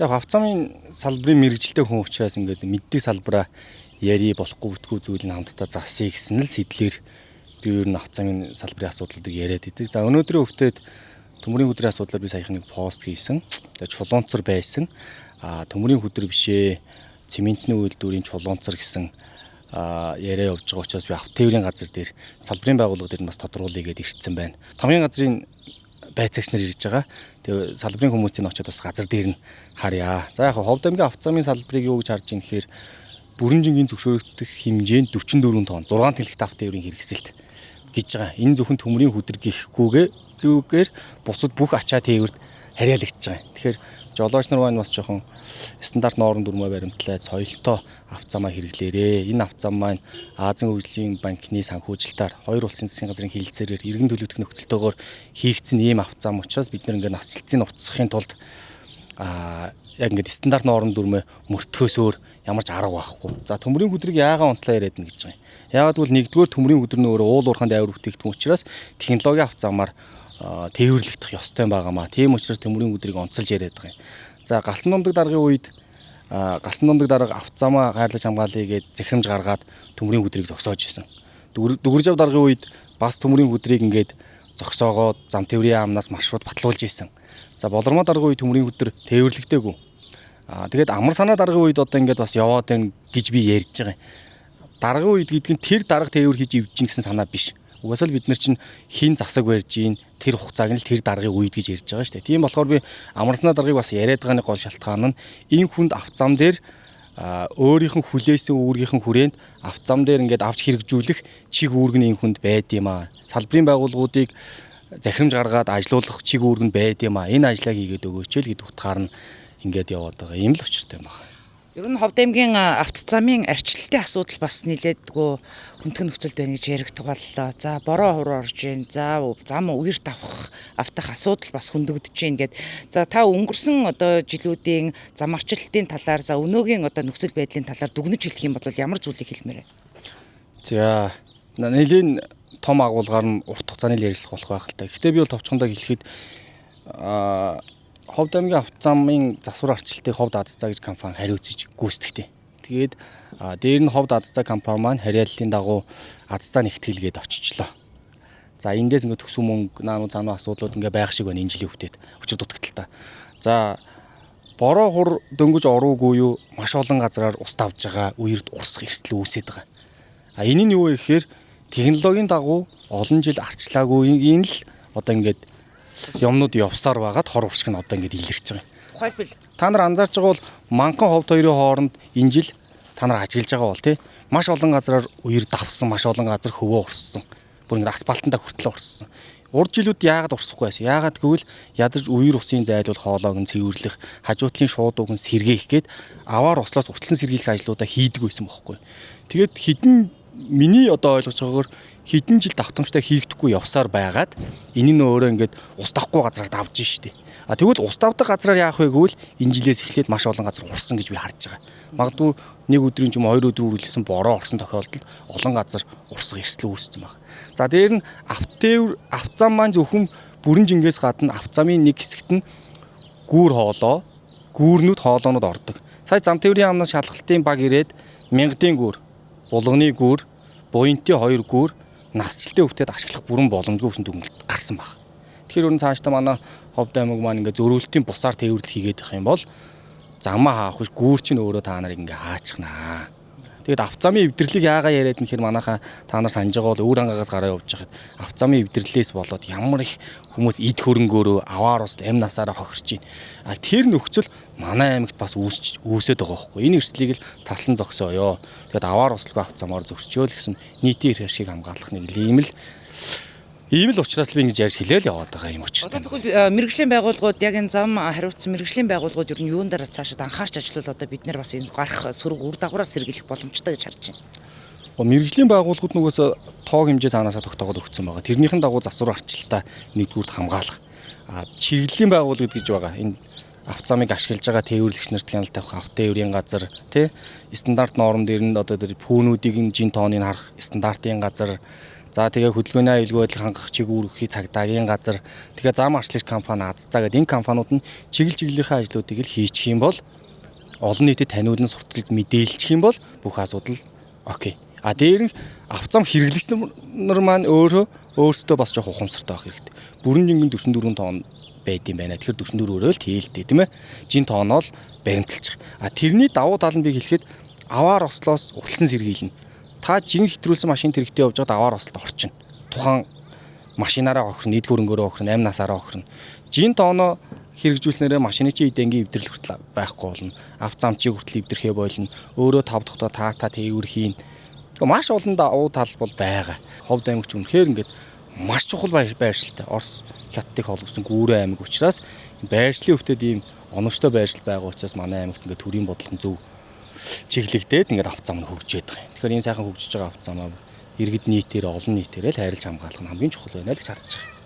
Яг авцамын салбарын мэрэгжилтэй хүн учраас ингээд мэддэг салбараа яри болохгүй бүтгүү зүйл нь хамтдаа засъя гэсэн л сэтлэр би ер нь авцамын салбарын асуудлуудыг яриад идэг. За өнөөдрийн өвтөд төмөрийн өдрийн асуудлаар би саяхан нэг пост хийсэн. За чулуунцар байсан. А төмөрийн хөдөр бишээ цементний үйлдвэрийн чулуунцар гэсэн яриа явж байгаа учраас би авт тээврийн газар дээр салбарын байгууллага дээр нь бас тодруулъя гэдээ ирсэн байна. Тамгын газрын байцаагч нар ирж байгаа. Тэгээ салбарын хүмүүсийн очиод бас газар дээр нь харъя. За яг Ховд аймгийн авто замын салбарыг юу гэж харж ийн гэхээр бүрэн жингийн зөвшөөрөгдөх хэмжээнд 44 тонн 6 тэлэгт авто тээврийн хэрэгсэлт гэж байгаа. Энэ зөвхөн төмрийн хүдэр гэхгүйгээр бусад бүх ачаа тээвэрт харьяалагдж байгаа. Тэгэхээр жолооч нар маань бас жоохон стандарт норм дүрмээ баримтлаад соёлтой авто замаа хэрэглээрээ. Энэ авто зам маань Азийн хөгжлийн банкны санхүүжилтээр хоёр улсын засгийн газрын хилцээрээр иргэн төлөвлөх нөхцөлтөөр хийгдсэн ийм авто зам учраас бид нар ингээд насжилтын уцсахын тулд яг ингээд стандарт норм дүрмээ мөртөхөөс өөр ямар ч арга байхгүй. За төмрийн хүдрийг яагаад онцлоо яриад нэ гэж байгаа юм. Яагаад гэвэл нэгдүгээр төмрийн хүдэр нь өөрөө уул уурханд авир бүтээгдэхүүн учраас технологийн авто замаар тээвэрлэгдэх ёстой байгаамаа. Тийм учраас төмрийн хүдрийг онцолж яриад байгаа юм. За галсан дундаг даргын үед галсан дундаг дарга авто замаа хайрлаж хамгаалъя гэж захирамж гаргаад төмрийн хүдрийг зогсоож исэн. Дүгэржав даргын үед бас төмрийн хүдрийг ингээд зогсоогоод зам тээврийн яамнаас маршрут батлуулж исэн. За болормоо даргын үед төмрийн хүдэр тээвэрлэгдээгүй. Тэгээд амар санаа даргын үед одоо ингээд бас яваад байна гэж би ярьж байгаа юм. Даргын үед гэдэг нь тэр дарга тээвэр хийж ивж гин гэсэн санаа биш. Угаасаа л бид нар чинь хин засаг барьж гин тэр хугацааг нь л тэр даргын үед гэж ярьж байгаа шүү дээ. Тийм болохоор би амар санаа даргыг бас яриад байгааны гол шалтгаан нь энэ хүнд авто зам дээр өөрийнх нь хүлээсэн үүргийнхэн хүрээнд авто зам дээр ингээд авч хэрэгжүүлэх чиг үүрэг нь энэ хүнд байд юм аа. Салбарын байгууллагуудыг захирамж гаргаад ажилуулах чиг үүрэг нь байд юм аа. Энэ ажлаа хийгээд өгөөч л гэдэг утгаар нь ингээд яваад байгаа. Ийм л учиртай юм байна. Ер нь Ховд аймгийн авто замын арчлалтын асуудал бас нэлээдгүй хүндхэн нөхцөлд байна гэж яригдах боллоо. За бороо хуруу орж ийн. За зам үер давах автах асуудал бас хөндөгдөж ийн гэд. За та өнгөрсөн одоо жилүүдийн зам арчлалтын талаар за өнөөгийн одоо нөхцөл байдлын талаар дүгнэж хэлэх юм бол ямар зүйлийг хэлмээр вэ? За нэлийн том агуулгаар нь урт хугацааны л ярилцлага болох байх л та. Гэхдээ би бол товчхондоо хэлэхэд Ховд аймгийн авто замын засвар арчлалтыг Ховд АДЦ гэж компани хариуцж гүйцэтгэдэг. Тэгээд дээр нь Ховд АДЦ компани маань харьяаллын дагуу АДЦ нэгтгэлгээд очичлоо. За эндээс ингээд төсөв мөнгө наануу цаануу асуудлууд ингээд байх шиг байна энэ жилийн хөвтөд өчиг дутагдaltaа. За бороо хур дөнгөж ороогүй юу маш олон газраар ус давж байгаа үерд урсах эрсдэл үүсээд байгаа. А энэ нь юу вэ гэхээр технологийн дагуу олон жил арчлаагүйгийн л одоо ингээд юмнууд явсаар байгаад хор уршиг нь одоо ингээд илэрч байгаа юм. Тухайлбал Та нар анзаарч байгаа бол Манхан ховд хоёрын хооронд энэ жил та нар ажиглаж байгаа бол тий маш олон газраар үер давсан, маш олон газар хөвөө урссан. Бүр ингээд асфальтандаа хүртэл урссан. Урд жилүүд яагаад урсахгүй байсан? Яагаад гэвэл ядаж үер усын зайлуул хоолоог нь цэвэрлэх, хажуутлын шуудууг нь сэргээх гээд аваар услаас уртлан сэргийлэх ажлуудаа хийдэг байсан бохоггүй. Тэгээд хідэн миний одоо ойлгож байгаагаар хэдэн жил давтамжтай хийгдэхгүй явсаар байгаад энэ нь өөрөө ингээд ус давхгүй газраар давж штэ. А тэгвэл ус давдаг газраар яах вэ гэвэл энэ жилээс эхлээд маш олон газар урсан гэж би харж байгаа. Магадгүй нэг өдрийн ч юм уу хоёр өдөр үргэлжлсэн бороо орсон тохиолдолд олон газар урсах эрсдэл үүссэн байна. За дээр нь авто тээвэр авто зам маань зөвхөн бүрэн жингээс гадна авто замын нэг хэсэгт нь гүүр хоолоо, гүүрнүүд хоолоонууд ордог. Сая зам тээврийн яамнаас шалгалтын баг ирээд мянгадын гүүр, булганы гүүр, буянтын хоёр гүүр насжилтын хөвтөд ашиглах бүрэн боломжгүй гэсэн дүгнэлт гарсан баг. Тэгэхээр өрн цаашдаа манай Ховд аймаг маань ингээ зөрүүлтийн бусаар тээвэрлэл хийгээд байх юм бол замаа хаах биш гүүр чинь өөрөө та нарыг ингээ хаачихнаа. Тэгээд авто замын эвдэрлийг яагаа яриад нэхэр манайхаа та нар санаж байгаа бол өвөр ангаагаас гараа явж байхад авто замын эвдэрлээс болоод ямар их хүмүүс эд хөрөнгөөрөө аваар ус амь насаараа хохирч байна. А тэр нөхцөл манай аймагт бас үүсч үүсээд байгаа байхгүй. Энэ эрсдлийг л таслан зогсооё. Тэгээд аваар услгүй авто замаар зөрчөөл гэсэн нийтийн эрх ашгийг хамгаалах нэг ийм л учраас л би ингэж ярьж хэлээл яваад байгаа юм учиртай. Одоо тэгвэл мэргэжлийн байгууллагууд яг энэ зам хариуцсан мэргэжлийн байгууллагууд ер нь юун дээр цаашид анхаарч ажиллавал одоо бид нар бас энэ гарах сөрөг үр дагавраас сэргийлэх боломжтой гэж харж байна. Мэргэжлийн байгууллагууд нүгээс тоог хэмжээ цаанаасаа тогтоогод өгсөн байгаа. Тэрнийхэн дагуу засвар арчлалтаа нэгдүгüрт хамгаалах. А чиглэлийн байгууллагууд гэж байгаа. Энэ авто замыг ашиглаж байгаа тээвэрлэгч нарт хяналт тавих авто тээврийн газар тий стандарт норм дээр нь одоо тэр пүүнүүдийг нь жин тооныг харах стандартын газар. За, тэгээ хөдөлгөөний аюулгүй байдлыг хангах чиг үүргэхий цагдаагийн газар, тэгээ зам арчлагч компани АДЦА гэдэг энэ компаниуд нь чиглэл чиглэлийнхээ ажлуудыг л хийчих юм бол, олон нийтэд таниулан сурталчилж мэдээлчих юм бол бүх асуудал okay. А дээр нь авто зам хэрэглэгч нар маань өөрөө өөрсдөө бас жоох ухамсартай байх хэрэгтэй. Бүрэн жингэн 44 тонн байд юм байна. Тэгэхээр 44-өөрөө л тээлтэй, тийм ээ. Жин тооноо л баримталчих. А тэрний давуу тал нь би хэлэхэд аваар ослоос урталсан сэргийлнэ. Та жин хэтрүүлсэн машин тэрэгтэй явж байгаад аваар ослолд орчихно. Тухайн машинаараа охирно, эд хөрөнгөөрөө охирно, амь насаараа охирно. Жин тооноо хэрэгжүүлснээрээ машины чи эдэнгийн эвдрэл хүртэл байхгүй болно. Авто замчийг хүртэл эвдэрхээ болно. Өөрөө тав дахьтаа та та тээвэр хийн. Маш олон давуу тал бол байгаа. Ховд аймагч үнэхээр ингээд маш чухал байршилтай. Орос, Хятадыг холбосон Гүүрэн аймаг учраас байршлын өвдөд ийм оновчтой байршил байгаа учраас манай аймагт ингээд төрийн бодлого зөв чиглэгдээд ингээд авто зам нь хөгжөөд байгаа юм. Тэгэхээр ийм сайхан хөгжиж байгаа авто замаа иргэд нийтээр, олон нийтээр л хайрлаж хамгаалах нь хамгийн чухал байна л гэж харж байгаа.